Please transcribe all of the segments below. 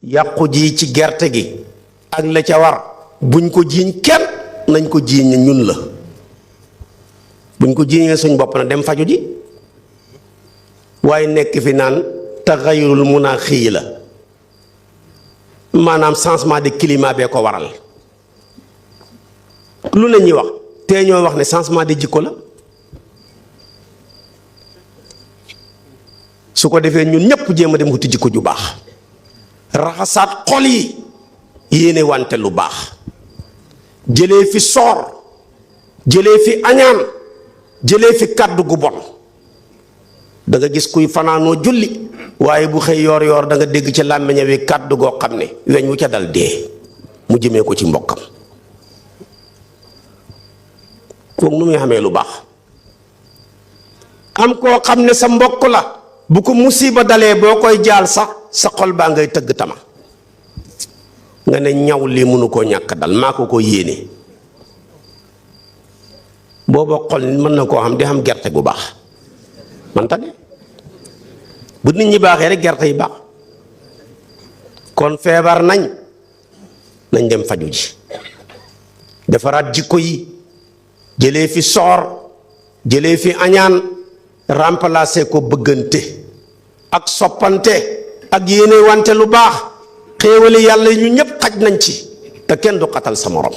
yàqu ji ci gerte gi ak la ca war buñ ko jiiñ kenn nañ ko jiiñ ñun la buñ ko jiiñee suñ bopp na dem faju ji waaye nekk fi naan taxayurul munaaxi la maanaam changement de climat bee ko waral lu ne ñuy wax te ñoo wax ne changement de jikko la su ko defee ñun ñëpp jéem a dem wuti jikko ju baax raxasaat xol yi yéene wante lu baax jëlee fi soor jëlee fi añaan jëlee fi kàddu gu bon da nga gis kuy fanaanoo julli waaye bu xëy yoor yoor da nga dégg ci làmmiña wi kàddu goo xam ne weñ wu ca dal dee mu jëmee ko ci mbokkam kooku nu muy xamee lu baax am koo xam ne sa mbokk la bu ko musiba dalee boo koy jaal sax sa xol baa ngay tëgg tama nga ne ñaw lii mënu koo ñàkk dal maa ko yéene booba xol mën na koo xam di xam gerte gu baax man tane bu nit ñi baaxee rek gerte yi baax kon feebar nañ dem faju ji defaraat jikko yi jëlee fi soor jëlee fi añaan remplacer ko bëggante ak soppante ak yéene wante lu baax xéewali yàlla ñu ñépp xaj nañ ci te kenn du xatal sa morom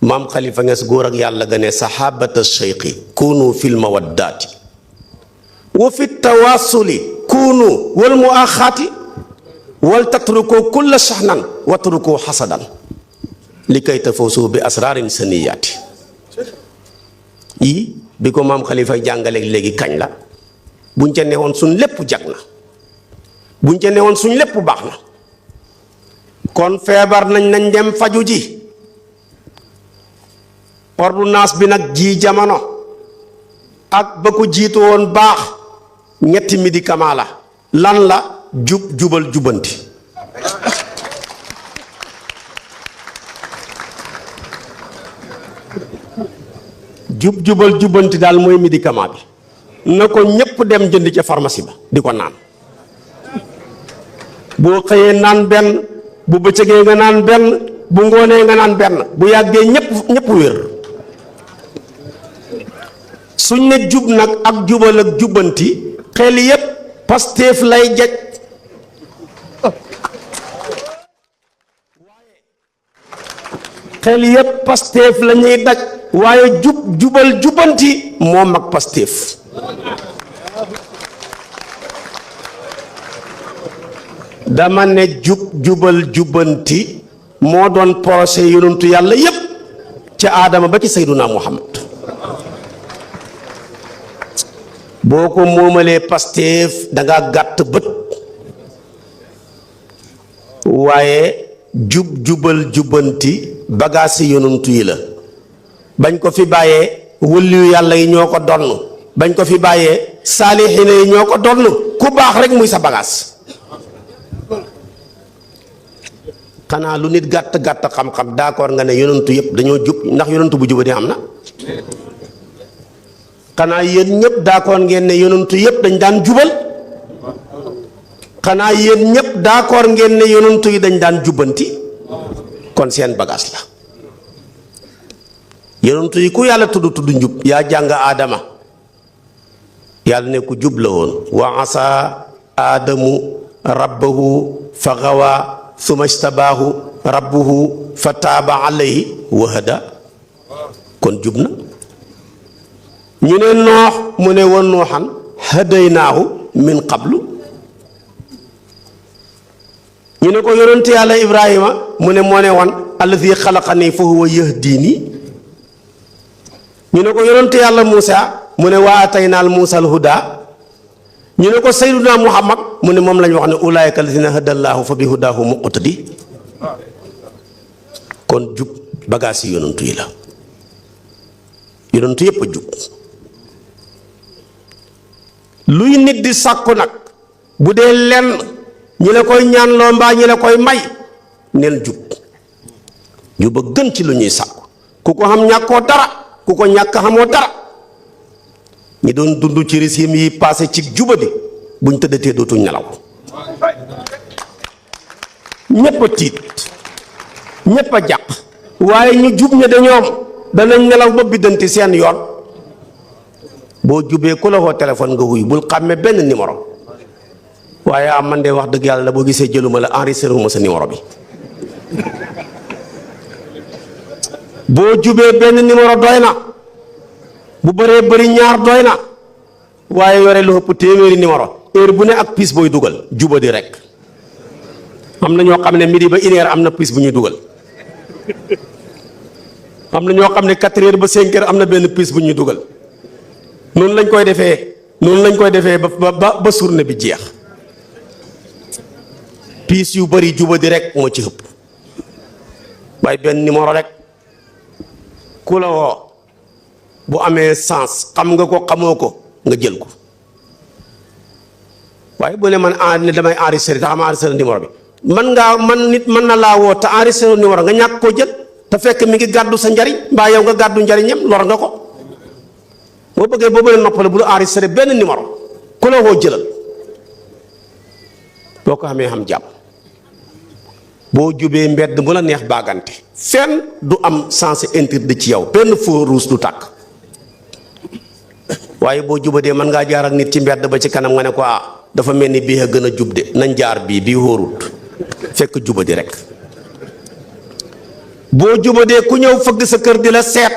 maam Xalifa Nges góor ak yàlla ga ne sahabata cheikhi kunu fil mawaddaati wa fi tawaasuli kunu wal muaxaati wal tatruku kulla shahnan watruku xasadan li kay tafawsu bi asrarin saniyaati yii bi ko maam Xalifa jàngaleeg léegi kañ la buñ ca newoon suñ lépp jag na buñ ca newoon suñ lépp baax na kon feebar nañ dem faju ji ordonnance bi nag ji jamono ak ba ko jiitu woon baax ñetti médicament la lan la jubal jubanti jubal jubanti daal mooy médicament bi na ko ñépp dem jënd ca pharmacie ba di ko naan boo xëyee naan benn bu bëccëgee nga naan benn bu ngoonee nga naan benn bu yàggee ñépp wér suñ ne jub nag ak jubal ak jubanti xel yépp Pastef lay jeg xel yépp Pastef la ñuy daj waaye jubal jubanti moo mag Pastef dama ne jubal jubanti moo doon procès yonentu yàlla yépp ca aadama ba ci sayduna muhammad boo ko moomalee Pastef danga gàtt bët waaye jubal jubanti bagaasi yonentu yi la bañ ko fi bàyyee wëlliyu yàlla yi ñoo ko donn bañ ko fi bàyyee saalixiina yi ñoo ko donn ku baax rek muy sa bagaas xanaa lu nit gàtt xam-xam d'accord nga ne yonentu yëpp dañoo jub ndax yonentu bu jubati am na xanaa yéen ñëpp d'accord ngeen ne yonentu yëpp dañ daan jubal xanaa yéen ñëpp d'accord ngeen ne yonentu yi dañ daan jubbanti kon seen bagage la yonentu yi ku yàlla tudd njub yaa jàng aadama yàlla ne ku jub la woon wa asa aadamu rabbahu fa gawa suma stabaahu rabbuhu fa taaba alayhi wa hada kon jub na ñu ne noox mu ne wa nuuxan hadaynaahu min qablu ñu ne ko yonente yàlla ibrahima mu ne moo ne wan allazi xalaqani fa huwa yahdini ñu ne ko yonente yàlla muusa mu ne wa ataynaal muusa al huda ñu ne ko sayyiduna muhammad mu ne moom lañ wax ne ulaayka allazina hadallaahu fa bi hudaahu muqtadi kon jub bagaas yi yonentu yi la yonentu yépp a jub luy nit di sàkku nag bu dee lenn ñi la koy ñaan loo mbaa ñi la koy may neel jub a gën ci lu ñuy sàkku ku ko xam ñàkkoo dara ku ko ñàkk xamoo dara ñi doon dund ci régime yi passé ci jubadi buñ tëddatee dootuñ nelaw ñépp a tiit ñépp a jàq waaye ñu jub ña de ñoom danañ nelaw ba biddanti seen yoon. boo jubee ku la woo téléphone nga wuy bul xàmme benn numéro waaye am man de wax dëgg yàlla boo gisee jëluma la enregistré wu ma sa numéro bi. boo jubee benn numéro doy na bu bëree bëri ñaar doy na waaye yore lu ëpp téeméeri numéro heure bu ne ak piis booy dugal juba di rek. am na ñoo xam ne midi ba une heure am na piis bu ñuy dugal am na ñoo xam ne 4 heures ba 5 heures am na benn piis bu ñuy dugal noonu lañ koy defee ba journée bi jeex. piis yu bari juba di rek moo ci ëpp waaye benn numéro rek ku la woo bu amee sens xam nga ko xamoo ko nga jël ko waaye bu ne man ne damay enregistré te xam enregistré numéro bi nit mën na laa woo te enregistré numéro nga ñàkk koo jël te fekk mi ngi gàddu sa njariñ mbaa yow nga gàddu njariñam lor nga ko. boo bëggee boo bëggee noppale bu la enregistré benn numéro ku la woo jëlal boo ko xamee xam jàmm. boo jubee mbedd mu la neex baagante fenn du am sens interdit ci yow benn feu rouge du tàkk waaye boo jubadee mën ngaa jaar ak nit ci mbedd ba ci kanam nga ne ko dafa mel ni bii a gën a jub de nañ jaar bii hóorut fekk jubadi rek. boo jubadee ku ñëw fëgg sa kër di la seet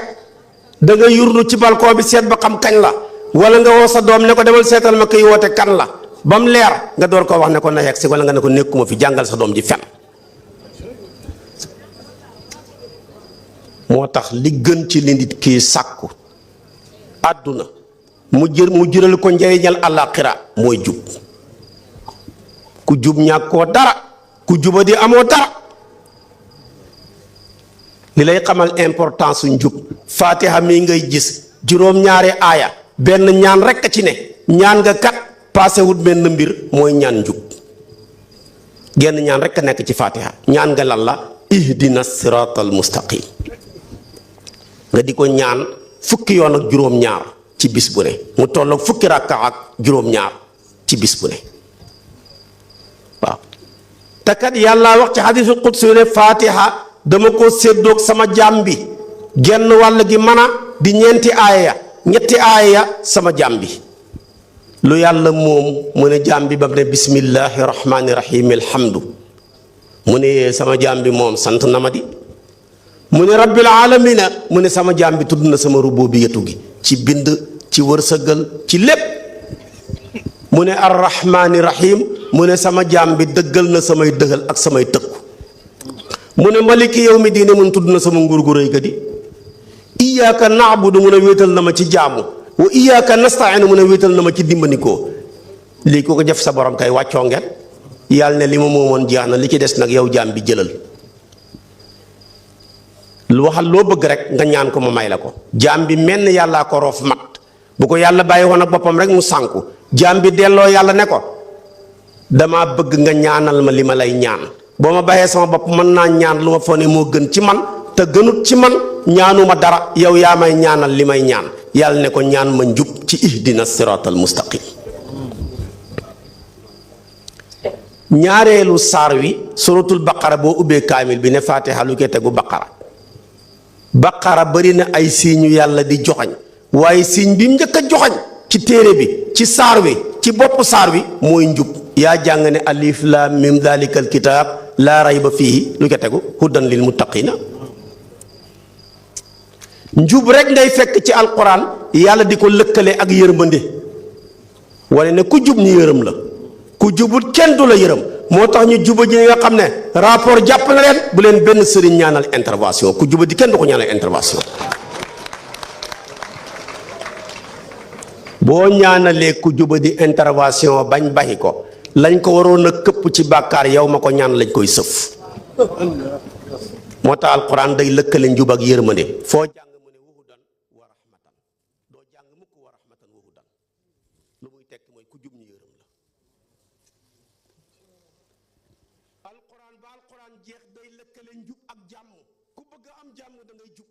da nga yurlu ci balcon bi seet ba xam kañ la wala nga woo sa doom ne ko demal seetal ma koy woote kan la ba mu leer nga door ko wax ne ko na yegg si wala nga ne ko nekkuma fi jàngal sa doom ji fen. moo tax li gën ci li nit kii sàkku àdduna mu jural ko njariñal àllaaxira mooy jub. ku jub ñàkkoo dara ku juba di amoo dara. li lay xamal importance su njub fatiha mi ngay gis juróom-ñaari aaya benn ñaan rekk a ci ne ñaan nga kat passé wut benn mbir mooy ñaan njub genn ñaan rekk a nekk ci fatiha ñaan nga lan la ihdina siratal mustaqim nga di ko ñaan fukki yoon ak juróom-ñaar ci bis bu ne mu toll fukki rakka ak juróom-ñaar ci bis bu ne waaw te kat yàlla wax ci hadiisul qudsi ne fatiha dama ko séddoog sama jaam bi genn wàll gi mën a di ñeenti aaya ñetti aaya sama jaam bi lu yàlla moom mu ne jaam bi ba mu ne bismillahi rahmaani rahim alhamdu mu ne sama jaam bi moom sant na ma di mu ne rabbil alamina mu ne sama jaam bi tudd na sama rububiyatu gi ci bind ci wërsëgal ci lépp mu ne arrahmaani rahim mu ne sama jaam bi dëggal na samay dëgal ak samay tëkku mu ne maliki yow mi diine mun tudd na sama nguur gu rëy ga di iyyaka na'budu mun a wéetal na ma ci jaamu wa iyyaka nasta'inu mun a wéetal na ma ci dimbandikoo lii ko ko def sa borom kay wàccoo ngeen yàlla ne li ma moomoon jeex na li ci des nag yow jaam bi jëlal lu waxal loo bëgg rek nga ñaan ko ma may la ko jaam bi menn yàllaa ko roof mat bu ko yàlla bàyyi woon ak boppam rek mu sànku jaam bi delloo yàlla ne ko dama bëgg nga ñaanal ma li ma lay ñaan boo ma bàyyee sama bopp mën naa ñaan lu ma foo ne moo gën ci man te gënut ci man ñaanuma dara yow yaa may ñaanal li may ñaan yàlla ne ko ñaan ma njub ci ihdina siratal mustaqim ñaareelu saar wi suratul baqara boo ubbee kaamil bi ne fatiha lu koy tegu baqara bari na ay siiñu yàlla di joxañ waaye siiñ bi njëkk a joxañ ci téere bi ci saar wi ci bopp saar wi mooy njub yaa jàng ne alif lam mim dalikal kitaab laa rayba fiihi lu ko tegu hudan lil muttaqina njub rek ngay fekk ci alquran yàlla di ko lëkkale ak yërmande wane ne ku jub ñu yërëm la ku jubut kenn du la yërëm moo tax ñu juba ji nga xam ne rapport jàpp na leen bu leen benn sëriñ ñaanal intervention ku juba di kenn du ko ñaanal intervention boo ñaanalee ku juba di intervention bañ baxi ko lañ ko waroon a këpp ci bàkkaar yow ma ko ñaan lañ koy sëf moo tax alquran day lëkkale njub ak yërmande foo jàng mu ne wuhudan wa rahmatan doo jàng mukk wa rahmatan wuhudan lu muy tekk mooy ku jub ñu yërëm la alquran ba alquran jeex day lëkkale njub ak jàmm ku bëgg am jàmm da ngay jub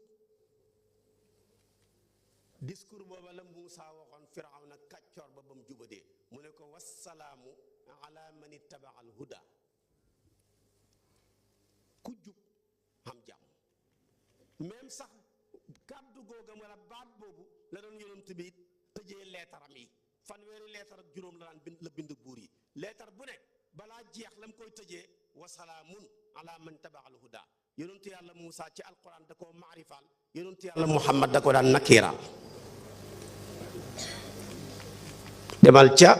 discours booba la Muusa waxoon Firawna kàccoor ba mu jubadee mu ne ko wassalaamu ala man ittaba al huda ku jub xam jàmm. même sax kàddu googa wala baat boobu la doon yonent bi tëjee leetaram yi fanweeri leetar ak juróom la daan bind buur yi leetar bu ne balaa jeex la mu koy tëjee wasalaamun ala man tabaal huda. yonentu yàlla Muusa ci alquran da koo maarifaal, yonentu yàlla Muhammad da ko daan nakiiraal. demal ca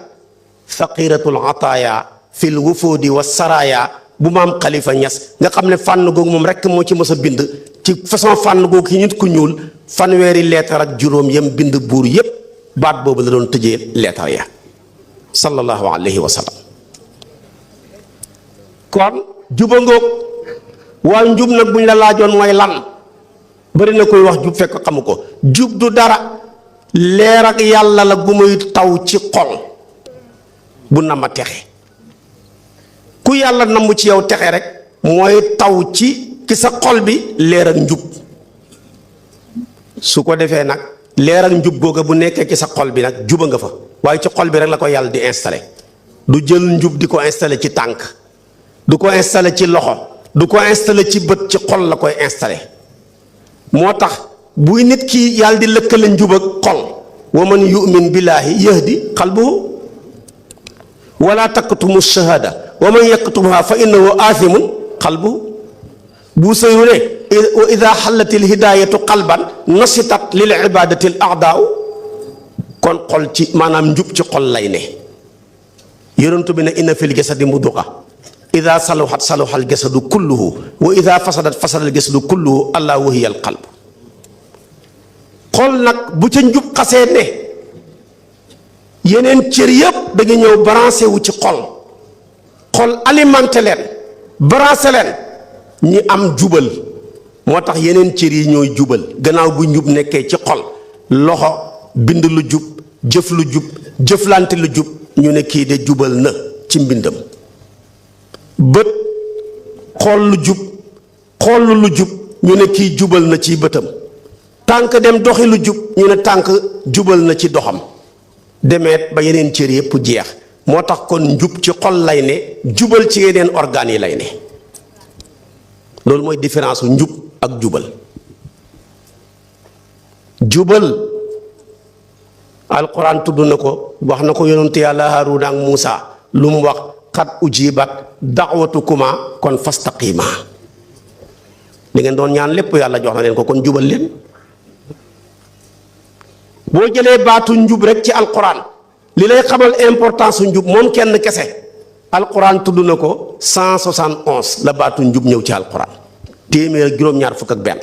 faqiratul ataaya fil wufudi wa saraya bu maam Xalifa Ñas nga xam ne fànn googu moom rekk moo ci mës a bind ci façon fànn googu ci nit ku ñuul fanweeri leetar ak juróom yam bind buur yépp baat boobu la doon tëjee leetar ya sallallahu alayhi wa sallam. kon juba ngoog waaye njub nag buñ la laajoon mooy lan bari na koy wax jub fekk xamu ko. jub du dara leer ak yàlla la gu muy taw ci xol bu nama texe. ku yàlla namm ci yow texe rek mooy taw ci sa xol bi leer ak njub. su ko defee nag leer ak njub googa bu nekkee ci sa xol bi nag juba nga fa, waaye ci xol bi rek la ko yàlla di installé. du jël njub di ko installé ci tànk, du ko installé ci loxo, du ko installé ci bët, ci xol la koy installé. moo tax buy nit ki yàlla di lëkkale njub ak xol, wa man yu'min billaahi yahdi qalbuhu wala taktumu shahada wa man yaktumha fa innahu aathimun qalbuhu. bu sëyu ne wa ida xallatil hidayatu qalban nasitat lil ibadati al a'daau. kon xol ci maanaam njub ci xol lay ne. yonentu bi ne inna fil jasadi mudga ida saluhat saluha al jasadu kulluhu wa ida fasadat fasada al jasadu kulluhu allah wa hiya al qalb. xol nag bu ca njub xasee ne yeneen cër yëpp dañu ñëw branché wu ci xol. xol alimenté leen branché leen ñi am jubal. moo tax yeneen cër yi ñooy jubal gannaaw bu njub nekkee ci xol. loxo bind lu jub, jëf lu jub, jëflante lu jub, ñu ne kii de jubal na ci mbindam. bët xool lu jub, xool lu jub, ñu ne kii jubal na ci bëtam. tànk dem doxi lu jub, ñu ne tànk jubal na ci doxam. demeet ba yeneen cër yépp jeex. moo tax kon njub ci xol lay ne, jubal ci yeneen organes yi lay ne. loolu mooy différence su njub ak jubal. jubal alquran tudd na ko, wax na ko yonentu yàlla Haaruna ak Muusa lu mu wax xat ujibat da'watukuma kon fastaqima. li ngeen doon ñaan lépp yàlla jox na leen ko, kon jubal leen. boo jëlee baatu njub rek ci alquran li lay xamal importance su njub moom kenn kese alquran tudd na ko 171 la baatu njub ñëw ci alquran, téeméer ak juróom-ñaar fukk ak benn.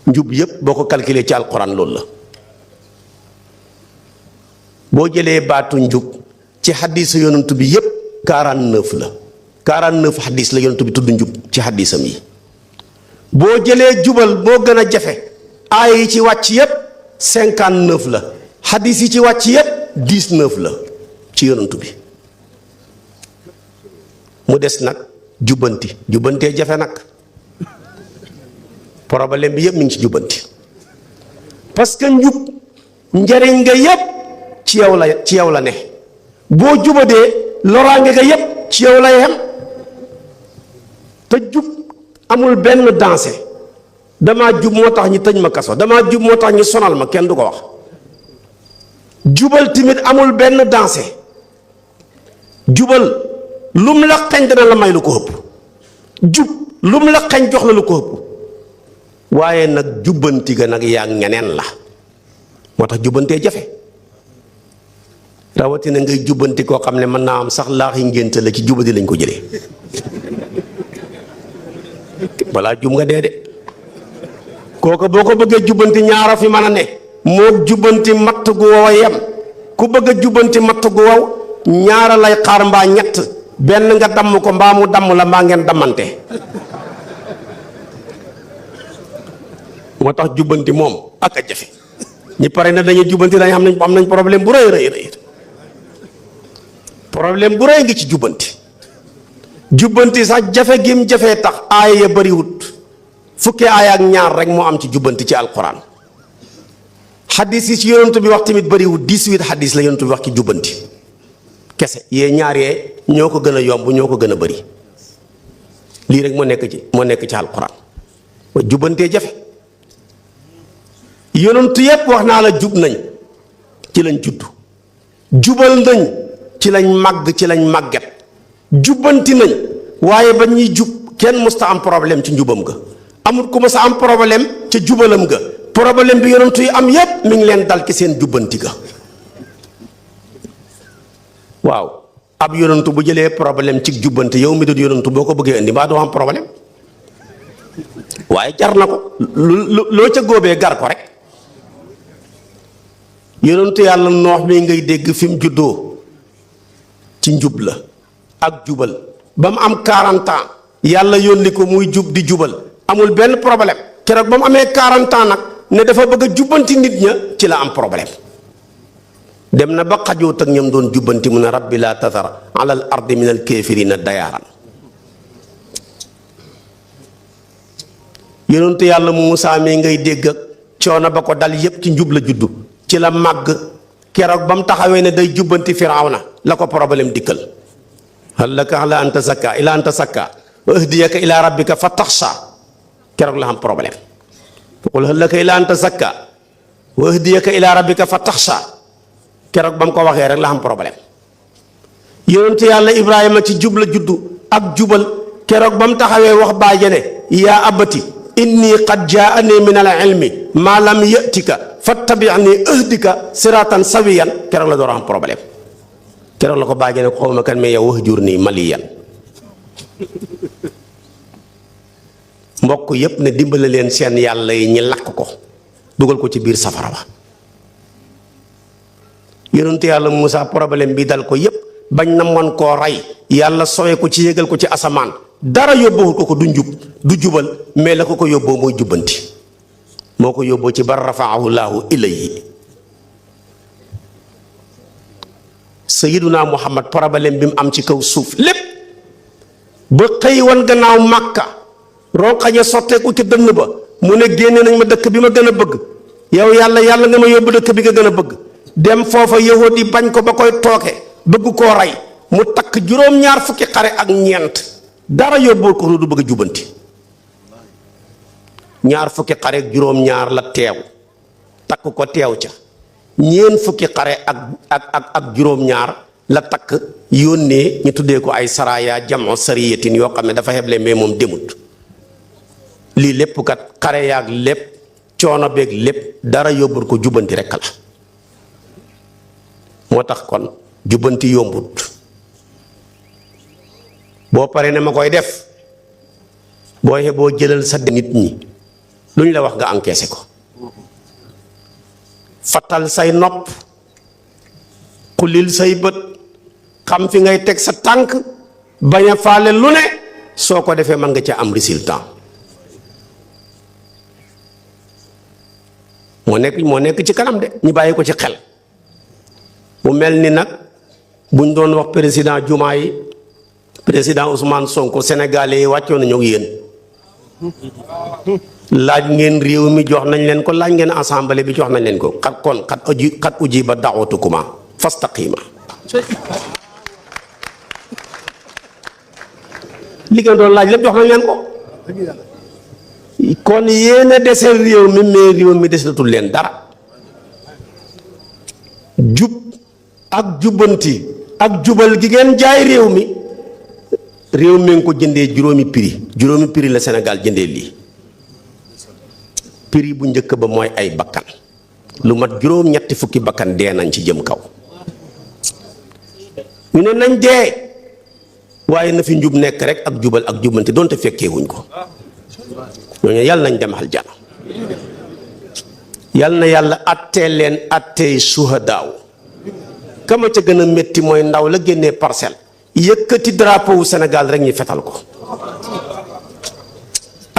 njub yépp boo ko calculé ci alquran loolu la. boo jëlee baatu njub ci xaddisu yonent bi yépp 49 la. 49 xaddis la yonent bi tudd njub ci xaddisam yi. boo jëlee jubal moo gën a jafe, aaya yi ci wàcc yépp 59 la, xaddis yi ci wàcc yépp 19 la ci yonent bi. mu des nag jubbantee jafe nag. problème bi yépp mi ngi ci jubbanti, parce que njub njariñ nga yépp ci yow la ne. boo jubadee loraange nga yépp ci yow la yem. te jub amul benn dansé. damaa jub moo tax ñi tëj ma kaso, damaa jub moo tax ñi sonal ma, kenn du ko wax. jubal timit amul benn dansé. jubal lum la xañ dana la may lu ko ëpp. jub lum la xañ jox la lu ko ëpp. waaye nag jubbanti ga nag yaa ñeneen la. moo tax jubbantee jafe. rawatina ngay jubbanti koo xam ne mën naa am sax laaxi ngénte la ci jubadi lañ ko jëlee. balaa jub nga dee de. kooku boo ko bëggee jubbanti ñaara fi mën a ne. moo jubbanti matt gu wow a yem. ku bëgg a jubbanti matt gu wow ñaara lay xaar mbaa ñett, benn nga damm ko mbaa mu damm la mbaa ngeen dammante. moo tax jubbanti moom ak a jafe. ñi pare na dañuy jubbanti dañ am nañ problème bu rëy. problème bu rëy ngi ci jubbanti. jubbanti sax jafe gim jafee tax aaya ya bariwut. fukki aaya ak ñaar rek moo am ci jubbanti ci alquran. xadis yi ci yonent bi wax tamit bariwut 18 xadis la yonent bi wax ci jubbanti kese. yee ñaar yee ñoo ko gën a yomb, ñoo ko gën a bari. lii rek moo nekk ci alquran wa jubbantee jafe. yonentu yépp wax naa la jub nañ ci lañ judd, jubal nañ ci lañ màgg, ci lañ màgget, jubbanti nañ waaye ba ñuy jub kenn musta am problème ci njubam ga, amul ku musta am problème ca jubalam ga. problème bi yonentu yi am yépp mi ngi leen dal ci seen jubbanti ga. waaw ab yonentu bu jëlee problème ci jubbanti, yow mi dul yonentu boo ko bëggee indi mbaa doo am problème, waaye jar na ko loo ca góobee gar ko rek. yonentu yàlla noox mi ngay dégg fi mu juddoo ci njub la ak jubal ba mu am 40 ans yàlla yónni ko muy jub di jubal amul benn problème. keroog ba mu amee 40 ans nag ne dafa bëgg a jubbanti nit ña ci la am problème. dem na ba xajoot ak ñoom doon jubbanti mu ne rabbi laa tazar ala al ardi min al kaafirina dayaaran. yonentu yàlla Muusaa mi ngay dégg ak coono ba ko dal yépp ci njub la juddu ci la màgg. keroog ba mu taxawee ne day jubbanti firawna la ko problème dikkal. hal laka ala an tazakka ila an tazakka wa ahdiyaka ila rabbika fa taxsha. keroog la am problème. qul hal laka ila an tazakka wa ahdiyaka ila rabbika fa taxsha. keroog ba mu ko waxee rek la am problème. yonentu yàlla Ibrahima ci jub la juddu ak jubal keroog ba mu taxawee wax baajane yaa abati inni qad jaani min al ilmi maa lam yatika fattabi'ni ahdika siratan sawiyan. keroog la door a am problème. keroog la ko baajane ko xawma kan mais yow wahjurni maliyan. mbokk yépp ne dimbale leen seen yàlla yi ñi lakk ko dugal ko ci biir safara ba. yonentu yàlla Muusaa problème bi dal ko yépp bañ na mën koo rey yàlla sowe ko ci yégal ko ci asamaan dara yóbboo ko du njub du jubal mais la ko yóbboo mooy jubbanti moo ko yóbboo ci bar rafaahu laahu ilayhi. sayyiduna Muhammad problème bi mu am ci kaw suuf lépp ba xëy wan gannaaw Màkka ronqañe sotteeku ci dënn ba mu ne génne nañ ma dëkk bi ma gën a bëgg yow yàlla nga ma yóbbu dëkk bi nga gën a bëgg. dem foofa yahud yi bañ ko ba koy tooke bëgg koo rey mu takk juróom-ñaar fukki xare ak ñeent dara yóbboo ko du bëgg a jubbanti. ñaar fukki xare ak juróom-ñaar la teew takk ko teew ca ñeen fukki xare ak juróom-ñaar la takk yónnee ñu tuddee ko ay saraya jamoo sariyatin yoo xam ne dafa xeble mais moom demut. lii lépp kat xare yaag lépp coono beeg lépp dara yóbbul ko jubbanti rekk la. moo tax kon jubbanti yombut boo paree ne ma koy def boo jëlal sa nit ñi lu ñu la wax nga encaissé ko. fattal say nopp xulil say bët xam fi ngay teg sa tànk bañ a faale lu ne soo ko defee mën nga ca am résultat. moo nekk ci kanam de ñu bàyyi ko ci xel. mu mel ni nag buñ doon wax président jumaa yi président Ousmane Sonko sénégalais yi wàccoon nañu ak yéen laaj ngeen réew mi jox nañ leen ko laaj ngeen assemblée bi jox nañ leen ko xat ujiba da'watukuma fastaqima. li ngeen doon laaj lépp jox nañ leen ko kon yéen a deseel réew mi mais réew mi desatul leen dara. jub ak jubbanti ak jubal gi ngeen jaay réew mi ngi ko jëndee juróomi prix la Sénégal jëndee lii. prix bu njëkk ba mooy ay bakkan lu mat juróom-ñetti fukki bakkan dee nañ ci jëm kaw ñu ne nañ dee waaye na fi njub nekk rek ak jubal ak jubbanti doonte fekkee wuñ ko ñooñu yàlla nañ dem aljana yàlla na yàlla attee leen attee suhadaaw. kama ca gën a métti mooy ndaw la génnee parcelle yëkkati drapeau wu Sénégal rek ñu fetal ko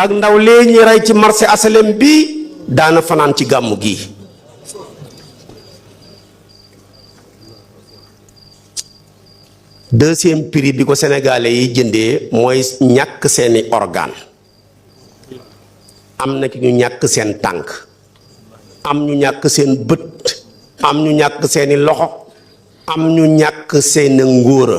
ak ndaw lee ñi rey ci marché asalem bi daana fanaan ci gàmmu gi. deuxième prix bi ko sénégalais yi jëndee mooy ñàkk seeni organe am na ci ñu ñàkk seen tànk am ñu ñàkk seen bët am ñu ñàkk seeni loxo am ñu ñàkk seen ngóora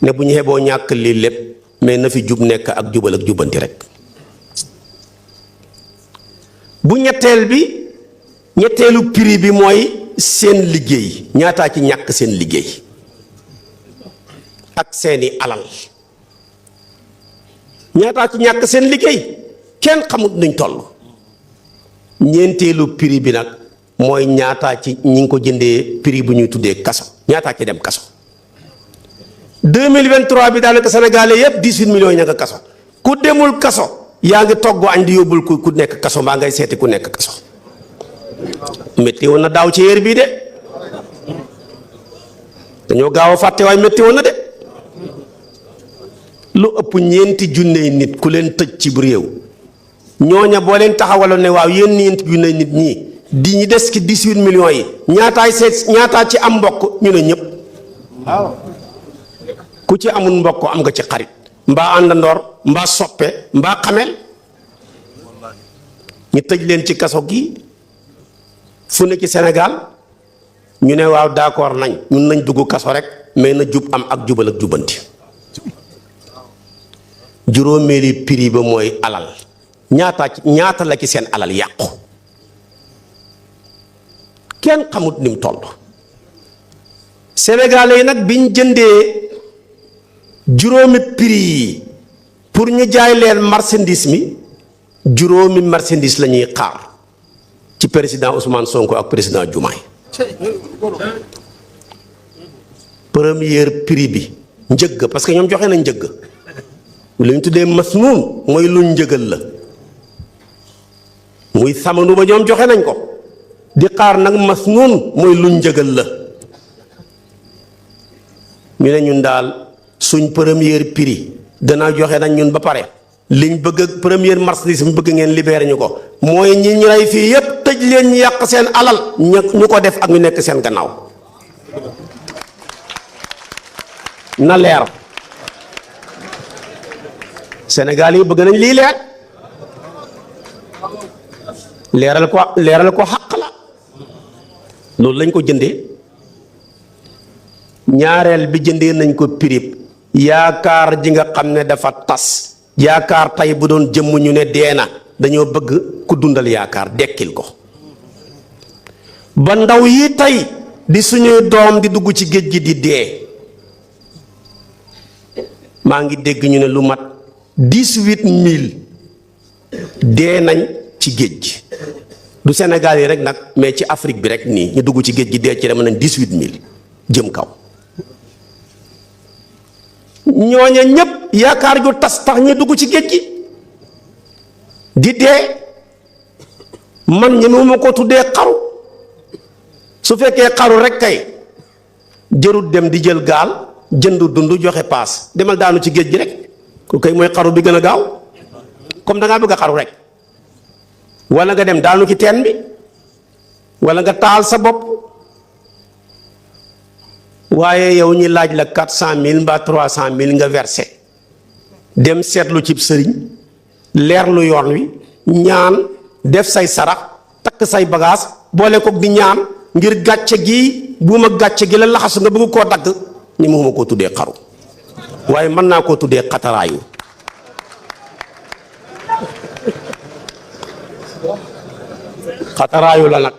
ne bu ñu xeboo ñàkk lii lépp mais na fi jub nekk ak jubal ak jubbanti rek. bu ñetteelu prix bi mooy seen liggéey ñaataa ci ñàkk seen liggéey ak seeni alal. ñaataa ci ñàkk seen liggéey kenn xamut nuñ toll. ñeenteelu prix bi nag mooy ñaataa ci ñi ngi ko jëndee prix bu ñuy tuddee kaso ñaataa ci dem kaso. 2023 bi daanaka sénégalais yépp 18 millions ña nga kaso ku demul kaso yaa ngi togg añ di yóbbul ku nekk kaso mbaa ngay seeti ku nekk kaso. métti woon na daaw ci heure bii de dañoo gaaw a fàtte waaye métti woon na de lu ëpp ñeenti junney nit ku leen tëj ci réew ñooña boo leen taxawaloon ne waaw yéen ñeenti junney nit ñii di ñi des ci 18 millions yi ñaataa ci am mbokk ñu ne ñëpp waaw ku ci amul mbokk am nga ci xarit mbaa àndandoor mbaa soppe mbaa xamel ñu tëj leen ci kaso gi fu ne ci Sénégal ñu ne waaw d'accord nañ ñun nañ dugg kaso rek mais na jub am ak jubal ak jubbanti. juróomeeli prix ba mooy alal ñaata la ci seen alal yàqu kenn xamut ni mu toll. Sénégalais yi nag biñ jëndee juróomi prix yi pour ñu jaay leen marchandise mi juróomi marchandise la ñuy xaar ci président Ousmane Sonko ak président Diomaye. premier prix bi njëgg parce que ñoom joxe nañ njëgg lu ñu tuddee masnuun mooy luñ njëgal la muy samanu ba ñoom joxe nañ ko di xaar nag masnuun mooy luñ njëgal la ñu ne ñun daal suñ premier prix gannaaw joxe nañ ñun ba pare liñ bëgg première marchandise mi bëgg ngeen libéré ñu ko mooy ñi ñu rey fii yépp tëj leen ñu yàq seen alal ñu ko def ak ñu nekk seen gannaaw na leer. Sénégal yi bëgg nañ lii leeral ko xaq la loolu lañ ko jëndee. ñaareel bi jëndee nañ ko prix yaakaar ji nga xam ne dafa tas yaakaar tey bu doon jëmm ñu ne dee na dañoo bëgg ku dundal yaakaar dekkil ko ba ndaw yi tey di suñuy doom di dugg ci géej gi di dee. maa ngi dégg ñu ne lu mat 18000 dee nañ ci géej gi du Sénégal yi rek nag mais ci Afrique bi rek nii ñu dugg ci géej gi dee ci dem nañ 18000 jëm kaw. ñooña ñépp yaakaar ju tas tax ñu dugg ci géej gi di dee man ñemewuma ko tuddee xaru su fekkee xaru rek kay jërut dem di jël gaal jënd dund joxe paas demal daanu ci géej gi rek ku kay mooy xaru bi gën a gaaw comme da ngaa bëgg a xaru rek wala nga dem daanu ci teen bi wala nga taal sa bopp waaye yow ñi laaj la 400000 mbaa 300000 nga versé dem seetlu cib sëriñ leerlu yoon wi ñaan def say sarax takk say bagage boole koog di ñaan ngir gàcce gi buuma gàcce gi la laxasu nga bëgg koo dagg ni mu koo tuddee xaru waaye mën naa koo tuddee xataraayu. xataraayu la nag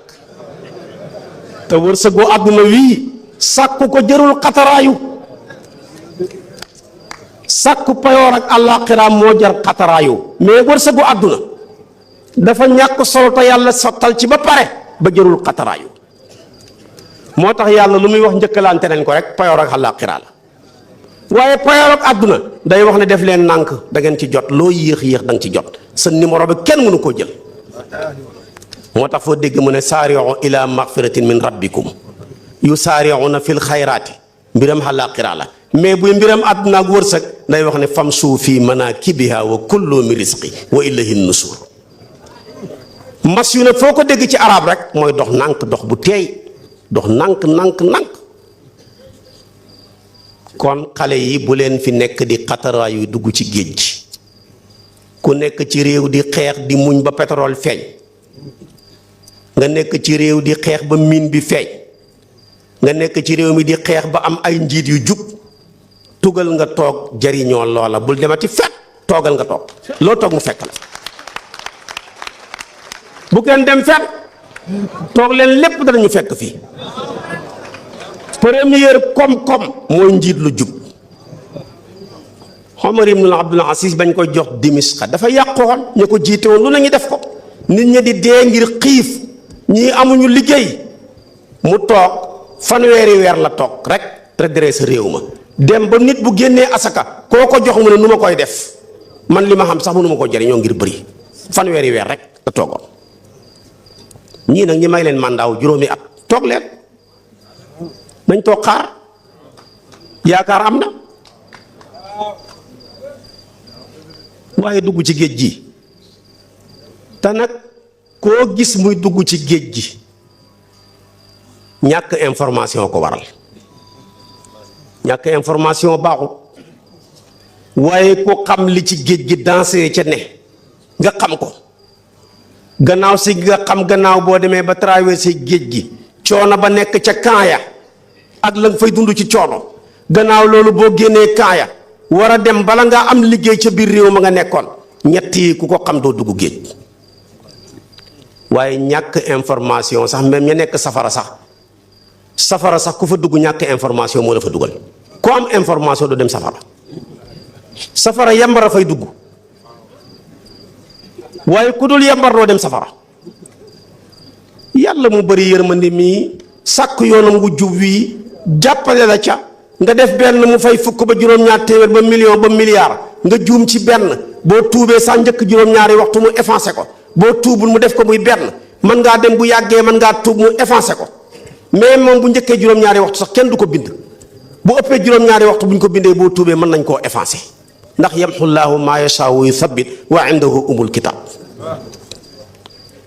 te wërsëgu àdduna wii sàkku ko jërul xataraayu sàkku payoor ak àllaaxira moo jar xataraayu mais wërsëgu àdduna dafa ñàkk solo te yàlla sottal ci ba pare ba jërul xataraayu moo tax yàlla lu muy wax njëkkalante nañ ko rek payoor ak àllaaxira la waaye payoor ak àdduna day wax ne def leen nànk da ngeen ci jot loo yéex da nga ci jot sa numéro bi kenn mënu koo jël moo tax foo dégg mu ne saari'u ila magfiratin min rabbikum yusaari'una fil xayraati mbiram àllaaxira la mais bu mbiram àdduna ak wërsëg day wax ne famshu fi manaakibiha wa kullu min rizqi wa ilayhi nusur mas yu ne foo ko dégg ci arab rek mooy dox nànk dox bu teey dox nànk kon xale yi bu leen fi nekk di xataraayu dugg ci géej gi ku nekk ci réew di xeex di muñ ba pétrole feeñ nga nekk ci réew di xeex ba mine bi feeñ nga nekk ci réew mi di xeex ba am ay njiit yu jub tugal nga toog jariñoo loola bul demati fekk toogal nga toog loo toog mu fekk la bu kenn dem fekk toog leen lépp danañu fekk fii. première koom-koom mooy njiit lu jub. Omar ibn Abdul Aziz bañ koy jox Dimisqa dafa yàqoon ñu ko jiite woon lu nañu def ko nit ñi di dee ngir xiif ñii amuñu liggéey mu toog fanweeri weer la toog rek redressé réew ma dem ba nit bu génnee asaka koo ko jox mu ne nu ma koy def man li ma xam sax mënu ma ko jariñoo ngir bëri fanweeri weer rek la toogoon. ñii nag ñi may leen mandaaw juróomi at toog leen nañ toog xaar yaakaar am na. waaye dugg ci géej gi te nag koo gis muy dugg ci géej gi ñàkk information ko waral ñàkk information baaxut waaye ko xam li ci géej gi dansé ca ne nga xam ko gannaaw si nga xam gannaaw boo demee ba traversé géej gi coono ba nekk ca kaaya ak la nga fay dund ci coono gannaaw loolu boo génnee kaaya war a dem bala ngaa am liggéey ca biir réew ma nga nekkoon ñett yi ku ko xam doo dugg géej. waaye ñàkk information sax même ña nekk safara sax ku fa dugg ñàkk information moo la fa dugal ku am information doo dem safara yambar a fay dugg waaye ku dul yambar doo dem safara. yàlla mu bari yërmande mi sàkk yoonam wu jub wi jàppale la ca nga def benn mu fay fukk ba juróom-ñaar téeméer ba million ba milliard nga juum ci benn boo tuubee sa njëkk juróom-ñaari waxtu mu effacé ko boo tuubul mu def ko muy benn mën ngaa dem bu yàggee mën ngaa tuub mu effacé ko mais moom bu njëkkee juróom-ñaari waxtu sax kenn du ko bind bu ëppee juróom-ñaari waxtu bu ñu ko bindee boo tuubee mën nañ koo effacé ndax yamxullaahu maa yashaa wa yuthabbit wa indahu umul kitaab.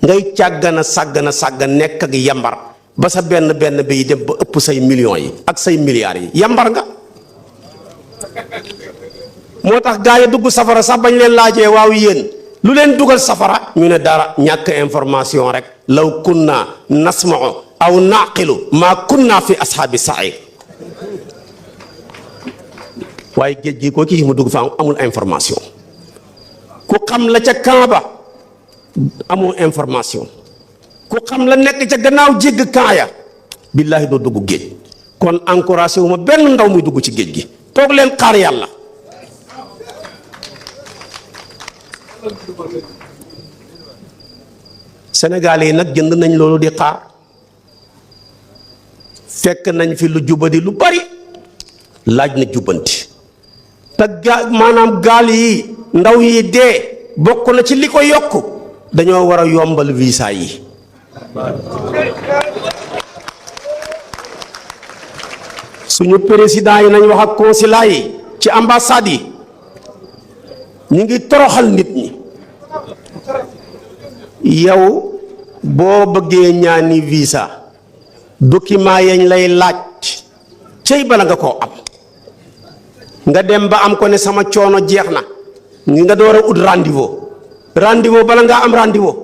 ngay càggana sàggan nekk ak yambar ba sa benn bi dem ba ëpp say millions yi ak say milliards yi yambar nga. moo tax gaa yi dugg safara sax bañ leen laajee waaw yéen lu leen dugal safara ñu ne dara ñàkk information rek law kunna nasma'u aw naqilu maa kunna fi ashaabi sa'ir. waaye géej gi koo ci mu dugg fa amul information ku xam la ca Kaaba amoo information ku xam la nekk ca gannaaw jégg kaaya billaahi doo dugg géej. kon encouragé wu ma benn ndaw muy dugg ci géej gi toog leen xaar yàlla. Sénégal yi nag jënd nañ loolu di xaar fekk nañ fi lu jubadi lu bari laaj na jubbanti te maanaam gaal yi ndaw yi dee bokk na ci li ko yokk dañoo war a yombal visa yi. suñu président yi nañ wax ak consulat yi ci ambassade yi ñu ngi toroxal nit ñi. yow boo bëggee ñaani visa document yañ lay laaj cey bala nga koo am nga dem ba am ko ne sama coono jeex na nga door a ut rendez-vous bala ngaa am rendez-vous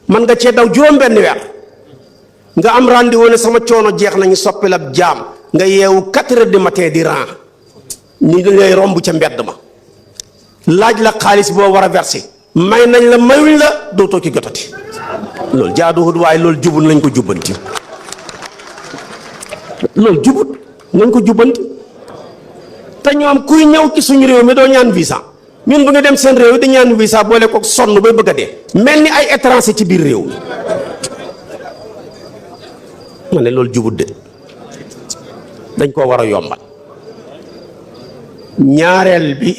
man nga cee daw juróom-benn weer nga am rendez-vous ne sama coono jeex na ñu soppi la jaam nga yeewu 4 heures du matin di rang ñi ngay romb ca mbedd ma laaj la xaalis boo war a verser may nañ la mayuñ la dootoo ci jotati. loolu jaaduwut waaye loolu jubut nañ ko jubbanti loolu jubut nañ ko jubbanti te ñoom kuy ñëw ci suñu réew mi doo ñaan visa ñun bu ñu dem seen réew di ñaan visa boole ko sonn bay bëgg a dee mel ni ay étranger ci biir réew mi ma ne loolu jubut de dañ koo war a yombal. ñaareel bi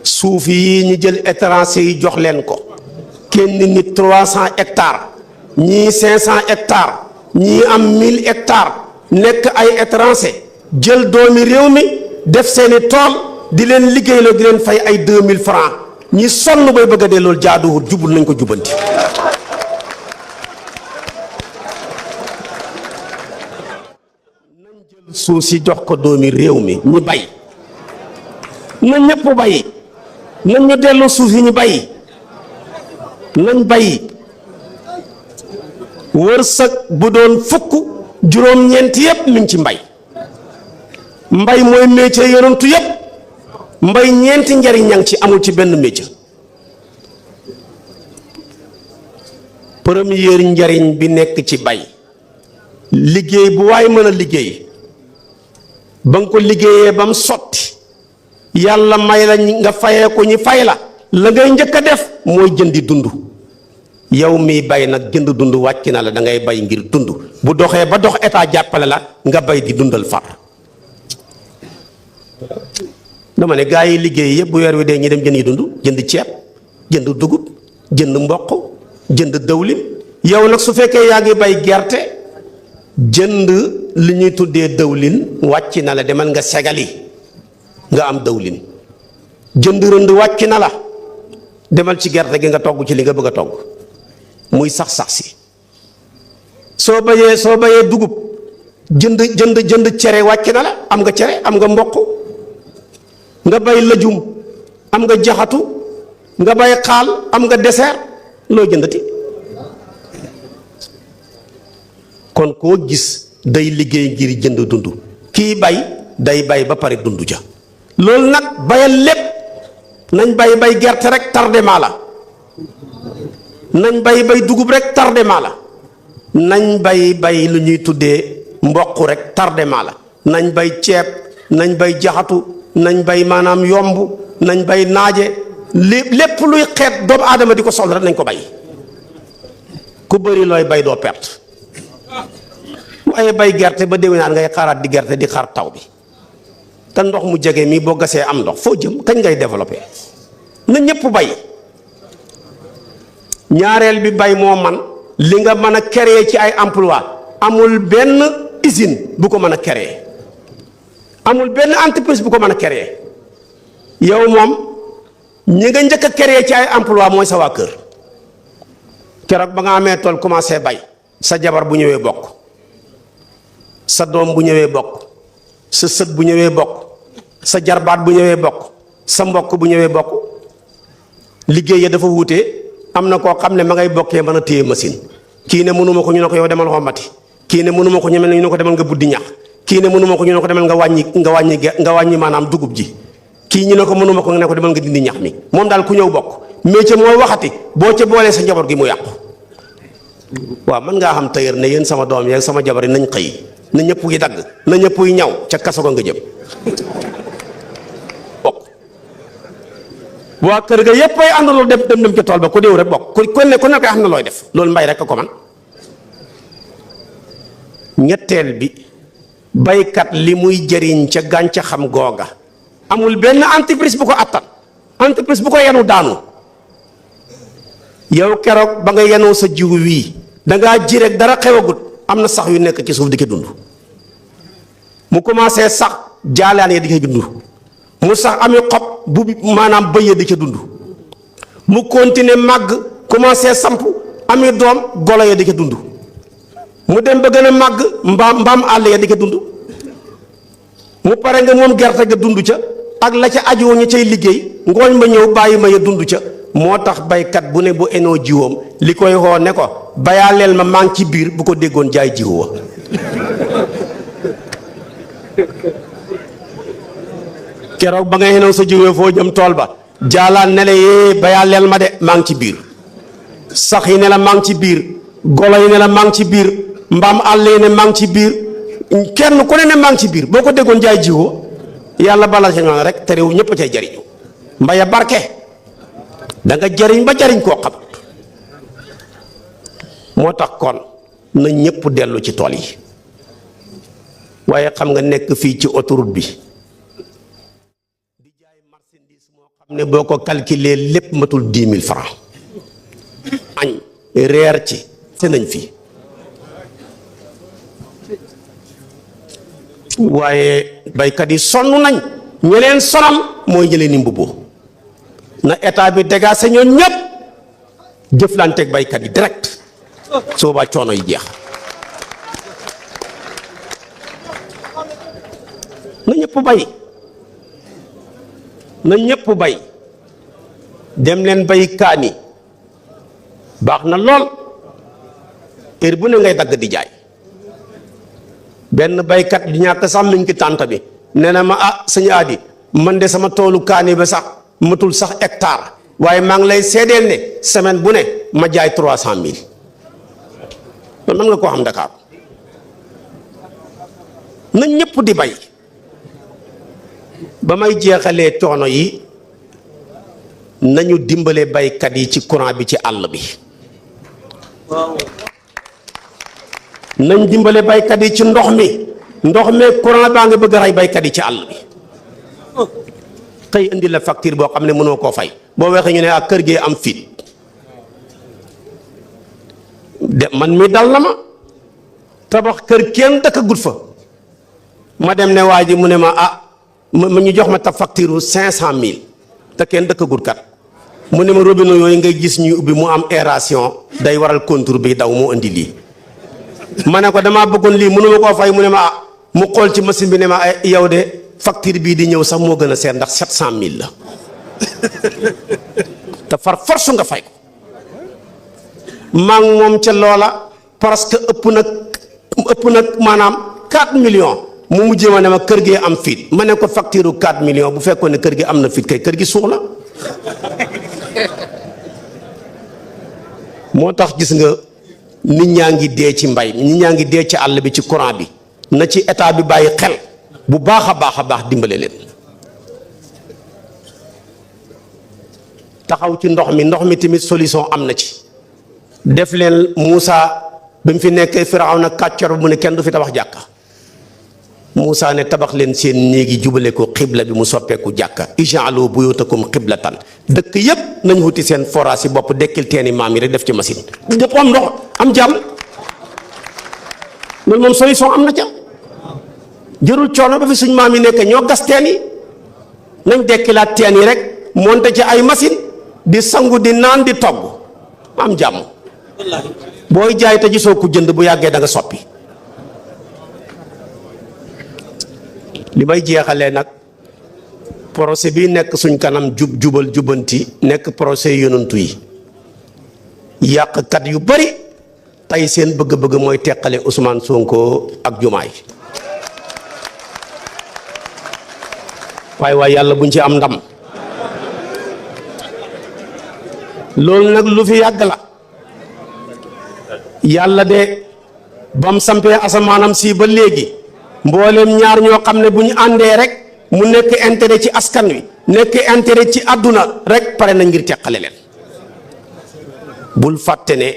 suuf yi ñu jël étranger yi jox leen ko kenn nit 300 hectares ñii 500 hectares ñii am 1000 hectares nekk ay étranger jël doomi réew mi def seeni tool di leen liggéeyloo di leen fay ay 2000 francs ñi sonn bay bëgg a dee loolu jaaduwul jubul nañ ko jubanti. nañ jël suuf si jox ko doomi réew mi ñu bay na ñëpp bay nañ ñu delloo suuf yi ñu bay nañ bay wërsëg bu doon fukk juróom-ñeent yépp mi ngi ci mbay mbay mooy métier yonantu yépp mbay ñeenti njariñ ñang ci amul ci benn métier. première njariñ bi nekk ci bay liggéey bu waay mën a liggéey ba nga ko liggéeyee ba mu sotti yàlla may la nga fayee ko ñi fay la ngay njëkk a def mooy jëndi dund. yow mii bay nag jënd dund wàcc na la da ngay bay ngir dund bu doxee ba dox état jàppale la nga bay di dundal far. dama ne gaa yi liggéey yëpp bu weer wi dee ñi dem jënd yi dund jënd ceeb jënd dugub jënd mboq jënd dawlin. yow nag su fekkee yaa ngi bay gerte jënd li ñuy tuddee dawlin wàcc na la demal nga segali nga am dawlin. jënd rënd wàcc na la demal ci gerte gi nga togg ci li nga bëgg a togg muy sax si. soo bayee dugub jënd cere wàcc na la am nga cere am nga mboq. nga bay lëjum am nga jaxatu nga bay xaal am nga dessert loo jëndati. kon koo gis day liggéey ngir jënd dund kii bay day bay ba pare dund ja. loolu nag bayal lépp nañ bay gerte rek tardement la nañ bay dugub rek tardement la nañ bay lu ñuy tuddee mboq rek tardement la nañ bay ceeb nañ bay jaxatu nañ bay maanaam yomb nañ bay naaje lépp luy xeet doomu aadama di ko soxla rek nañ ko bay. ku bëri looy bay doo perte waaye bay gerte ba déwénaat ngay xaaraat di gerte di xaar taw bi te ndox mu jege mii boo gasee am ndox foo jëm kañ ngay développé. na ñëpp bay. ñaareel bi bay moo man li nga mën a créer ci ay emploi amul benn usine bu ko mën a créer amul benn entreprise bu ko mën a créer. yow moom ñi nga njëkk a créer ci ay emploi mooy sa waa kër. keroog ba nga amee tool commencé bay sa jabar bu ñëwee bokk sa doom bu ñëwee bokk sa sët bu ñëwee bokk sa jarbaat bu ñëwee bokk sa mbokk bu ñëwee bokk. liggéey ya dafa wuute am na koo xam ne ma ngay bokkee mën a téye machine kii ne mënuma ko ñu ne ko yow demal xombati kii ne mënuma ko ñu ne ko demal nga buddi ñax kii ne mënuma ko ñu ne ko demal nga wàññi maanaam dugub ji kii ñu ne ko mënuma ko nga ne ko demal nga dindi ñax mi moom daal ku ñëw bokk métier moo waxati boo ca boolee sa njaboot gi mu yàqu. waaw mën ngaa xam tëyër ne yéen sama doom yeeg sama jabar yi nañ xëy na ñëpp yi dagg na ñëpp yi ñaw ca kaso ko nga jëm bokk. waa kër ga yëpp ay àndaloo dem ca tool ba ku déew rek bokk ku ne koy xam na looy def loolu mbay rek ko man. ñetteel bi baykat li muy jëriñ ca gàncaxam googa amul benn entreprise bu ko attan entreprise bu ko yenu daanu. yow keroog ba nga yenoo sa jiwu wii dangaa ji rek dara xewagut am na sax yu nekk ci suuf di ko dund mu commencé sax jaalaan ya di ko dund mu sax ami xob bu maanaam bëy ya di ca dund mu continuer màgg commencé samp ami doom golo ya di ca dund mu dem ba gën a màgg mbaam àll ya di ko dund mu pare nga moom gerte ga dund ca ak la ca aju ñi cay liggéey ngooñ ma ñëw bàyyi ma ya dund ca. moo tax baykat bu ne bu enoo jiwoom li koy xoo ne ko bayaaleel ma maa ngi ci biir bu ko déggoon jaay jiwu wa keroog ba nga xenoo sa jiwee foo jëm tool ba jaalaan ne la yee bayaaleel ma de maa ngi ci biir sax yi ne la maa ngi ci biir golo yi ne la maa ngi ci biir mbaam àll yi ne maa ngi ci biir kenn ku ne maa ngi ci biir boo ko déggoon jaay jiwu yàlla balal ci noonu rek te réew ñëpp a cay jariñu mbaya barke da nga jariñ ba jariñ koo xam moo tax kon na ñëpp dellu ci tool yi waaye xam nga nekk fii ci autoroute bi di jaay marchandise moo xam ne boo ko calculer lépp matul 10 000 francs añ reer ci te nañ fii waaye baykat yi sonn nañ ñi leen sonal mooy ñi leen ni mbubboo na état bi dégagé ñoom ñëpp jëflanteeg baykat yi direct soo ba coono yi jeex na ñëpp bay na ñëpp bay dem leen bay kaani baax na lool heure bu ne ngay dagg di jaay benn baykat di ñàkk sax mi ngi ci tànt bi nee na ma sëñ Adi man de sama toolu kaani ba sax matul sax hectare waaye maa ngi lay seedeel ne semaine bu ne ma jaay 300,000 loolu mën nga koo xam Dakar na ñëpp di bay. ba may jeexalee coono yi nañu dimbale baykat yi ci courant bi ci àll bi nañ dimbale baykat yi ci ndox mi courant baa nga bëgg a rey baykat yi ci àll bi xëy indi la facture boo xam ne mënoo koo fay boo waxee ñu ne ak kër gee am fit de man mi dal na ma tabax kër kenn dëkkagut fa ma dem ne waa ji mu ne ma ma ñu jox ma ta facture 500,000 te kenn dëkkagut kat mu ne ma robinet yooyu ngay gis ñuy ubbi mu am aération day waral contour bi daw moo indi lii ma ne ko damaa bëggoon lii mënuma koo fay mu ne ma mu xool ci machine bi ne ma yow de facture bii di ñëw sax moo gën a seer ndax 700,000 la te far force nga fay ko maa ngi moom ca loola parce que ëpp nag maanaam 4 millions mu mujjee ma ne ma kër gi am fit ma ne ko facture 4 millions bu fekkoon ne kër gi am na fit kay kër gi suux la moo tax gis nga nit ñaa ngi dee ci mbay nit ñaa ngi dee ci àll bi ci courant bi na ci état bi bàyyi xel bu baax a baax dimbale leen taxaw ci ndox mi tamit solution am na ci def leen Moussa ba mu fi nekkee Firawna kàccor mu ne kenn du fi tabax jàkka Moussa ne tabax leen seen néegi jubale ko xibla bi mu soppeeku jàkka ij'alu buyutakum xiblatan dëkk yépp nañ wuti seen forage yi bopp dekkil teeni maam yi rek def ci machine ñëpp am ndox am jàmm loolu moom solution am na ca jërul coono ba fi suñ maam yi nekk ñoo gas teen yi nañ dekkilaat teen yi rek monte ci ay machine di sangu di naan di togg am jàmm booy jaay te gisoo ku jënd bu yàggee da nga soppi li may jeexalee nag procès bi nekk suñ kanam jubal jubanti nekk procès yonantu yi yàqkat yu bari tey seen bëgg-bëgg mooy teqale Ousmane Sonko ak Jumaay waaye yàlla buñ ci am ndam loolu nag lu fi yàgg la yàlla de bam sampee asamaanam si ba léegi mbooleem ñaar ñoo xam ne bu ñu àndee rek mu nekk intérêt ci askan wi nekk intérêt ci àdduna rek pare nañ ngir teqale leen bul fàtte ne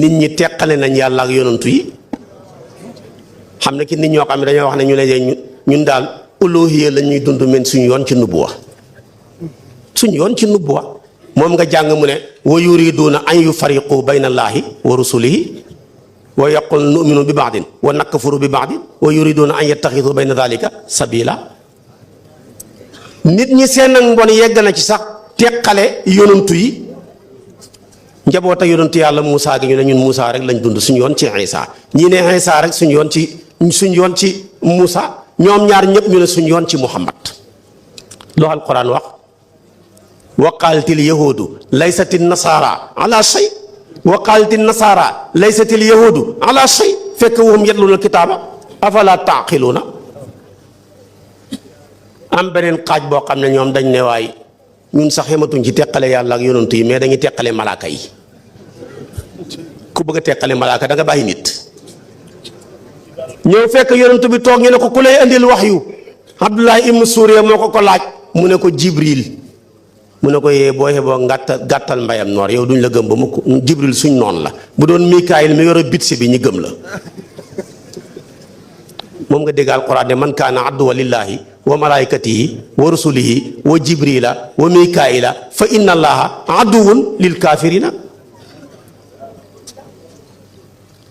nit ñi teqale nañ yàlla ak yonantu yi xam ne ki nit ñoo xam ne dañoo wax ne ñu ne ñun daal uluhiyya la ñuy dund men suñu yoon ci nubuwa moom nga jàng mu ne wa yuriduna an yufariqu bayna allaahi wa rusulihi wa yaqul nu'minu bi ba'din wa nakfuru bi ba'din wa yuriduna an yattaxidu bayna dhalika sabila nit ñi seen ak mbon yegg na ci sax teqale yonantu yi njaboota yonantu yàlla Moussa gi ñu ne ñun Moussa rek lañ dund suñu yoon ci Isa ñii ne Isa rek suñu yoon ci Moussa ñoom ñaar ñëpp ñu ne suñu yoon ci Muhammad lu alquran wax wa qaalatil yahuudu laysatil nasaara ala shay wa qaalatil nasaara laysatil yahuudu ala shay fekk wahum yatluuna kitaaba afala taaqiluuna am beneen xaaj boo xam ne ñoom dañ ne waay ñun sax xamatuñ ci teqale yàlla ak yonantu yi mais dañuy teqale malaaka yi ku bëgg a teqale malaaka da nga bàyyi nit ñëw fekk yonantu bi toog ñu ne ko ku lay andil wax yu Abdullah ibnu Suuriya moo ko laaj mu ne ko Jibril mu ne ko yee boo xeboo gàttal mbayam noor yow duñ la gëm ba mukk Jibril suñ noon la bu doon Mikaayil mi yor a bitse bi ñi gëm la moom nga dégg alquran ne man kaana aduwwan lillaahi wa malaikatihi wa rusulihi wa jibrila wa mikaila fa inna allaha aduwwun lil kafirina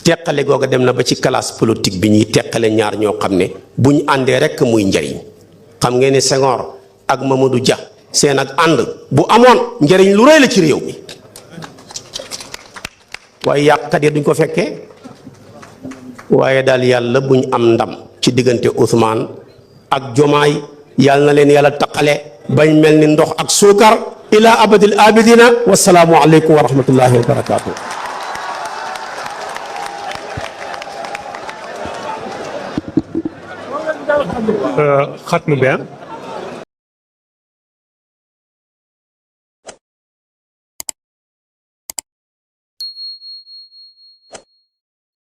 teqale googa dem na ba ci classe politique bi ñuy teqale ñaar ñoo xam ne bu ñu àndee rekk muy njariñ xam ngeen ne Senghor ak Mamadou Dia seen ak ànd bu amoon njariñ lu rëy la ci réew mi waaye yàqkat yi duñ ko fekkee waaye daal yàlla buñ am ndam ci diggante Ousmane ak Jomaay yàlla na leen yàlla taqale bañ mel ni ndox ak suukar ila abadil abidina wasalaamu aleykum wa rahmatullahi wa barakaatu. xatmu bi